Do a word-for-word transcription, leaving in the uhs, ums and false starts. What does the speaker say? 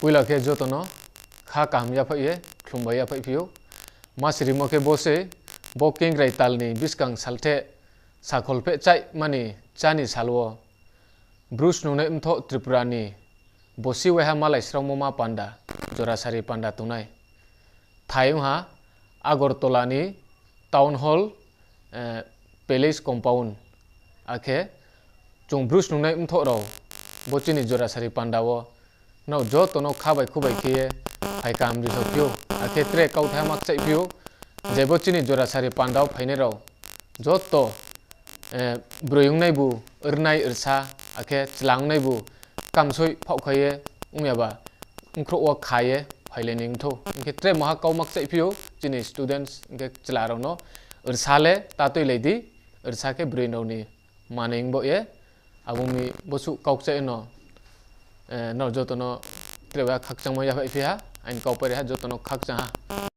Poila khe joto no kha kaham yaphaih ye khlum bai yaphaih phi ou. Ma sirimo khe bo se, bo kengrai tal ni buskang saltheh sakhol phehchaihma ni chá ni sal wo Bru Snungnai Mthoh Tripura ni bosi waiha malai sraomo ma panda, Jorasari panda tongnai. Thai ong ha Agartala ni Town Hall, Palace Compound. Akhe chung Bru Snungnai Mthoh rao bo chini Jorasari panda wo nrao joto no kha bai khu bai khe ye phai kaham ri sao phi ou, akhe tre kauthai ma kchaih phi ou, je bo chini Jorasari panda wo phainai rao joto broi ongnai bu, rnai rsa, akhe chla ongnai bu kamsoih phaohkhai ye ong ya ba, bkhrouh wo kha ye phailai ni ong thou. Hing khe tre maha kau ma kchaih phi ou chini students, hing khe chla rao no, rsa le ta tuilai di, rsa khe broi rao ni manoi ong baoh ye, abo mi bosuh kau kchaih no, nrao joto no tre bai khakchangmo yaphaih phi ha, aini kau pai ri ha, joto no khakchang ha.